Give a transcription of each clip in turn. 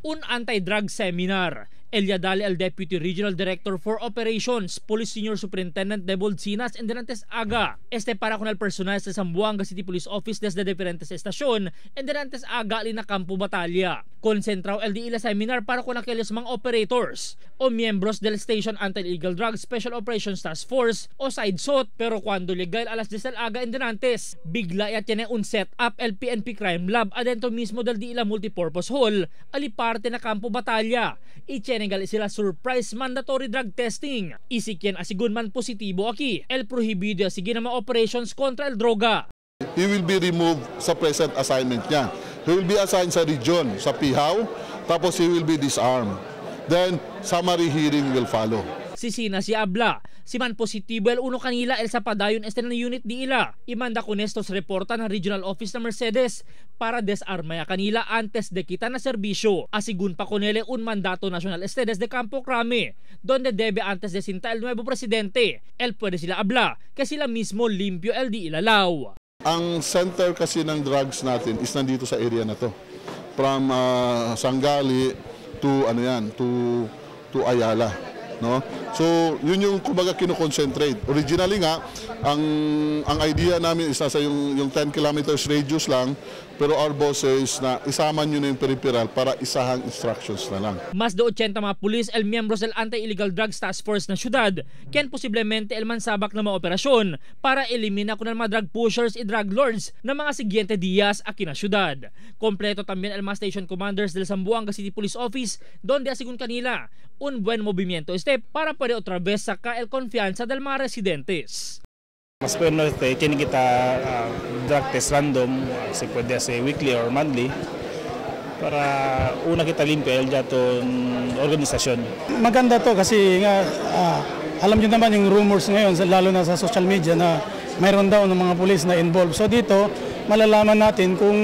un anti-drug seminar. Eliadali al Deputy Regional Director for Operations, Police Senior Superintendent Debold Sinas en denantes aga. Este para con el personal sa Zamboanga City Police Office desde diferentes estasyon en denantes aga lina Campo Batalla. Konsentraw el di ila seminar para con aquellos mga operators o miembros del Station Anti-Illegal Drugs Special Operations Task Force o SIDE-SOT, pero cuando legal alas 10 del aga en denantes, bigla ya tiene un set up el PNP Crime Lab adentro mismo del di ila Multipurpose Hall, ali parte na Campo Batalla. I sila surprise mandatory drug testing. Isikyen asigun man positibo aki. El prohibido sige na mga operations kontra el droga. He will be removed sa present assignment niya. He will be assigned sa region, sa Pihaw, tapos he will be disarmed. Then, summary hearing will follow. Si Sina si habla. Si man positibo el uno kanila el sa padayon este na unit di ila. Imanda con estos reporta ng Regional Office na Mercedes para desarmaya kanila antes de kita na serbisyo. Asigun pa conele un mandato nacional este desde Campo Crame, donde debe antes de sinta el nuevo presidente. El puede sila habla, que sila mismo limpio el di ilalaw. Ang center kasi ng drugs natin is nandito sa area na to. From Sangali to ano yan, to Ayala. No? So, yun yung kumbaga kino-concentrate. Originally nga, ang idea namin is nasa yung 10 kilometers radius lang, pero our boss says na isama nyo na yung peripheral para isahang instructions na lang. Mas de 80 mga pulis el miembros del Anti-Illegal Drugs Task Force na syudad, ken posiblemente el mansabak na mga operasyon para elimina kun ang mga drug pushers y drug lords na mga siguiente días aquí na syudad. Kompleto también el mga station commanders del Zamboanga City Police Office, donde asigun kanila un buen movimiento este para puede otra vez sacar el confianza del mga residentes. Mas bueno este, tiene kita drug test random, se puede hacer weekly or monthly, para una kita limpia el jaton organisasyon. Maganda to kasi nga alam niyo naman yung rumors ngayon, lalo na sa social media na mayroon daw ng mga pulis na involved. So dito, malalaman natin kung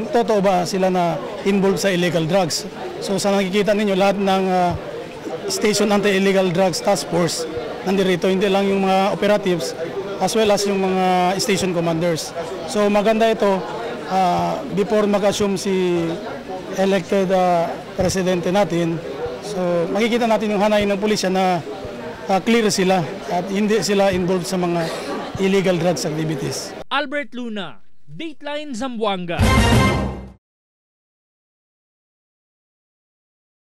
totoo ba sila na involved sa illegal drugs. So sa nakikita ninyo lahat ng Station Anti-Illegal Drugs Task Force nandito, hindi lang yung mga operatives as well as yung mga station commanders. So maganda ito before mag-assume si elected presidente natin. So makikita natin yung hanay ng pulisya na clear sila at hindi sila involved sa mga illegal drugs activities. Albert Luna, Dateline Zamboanga.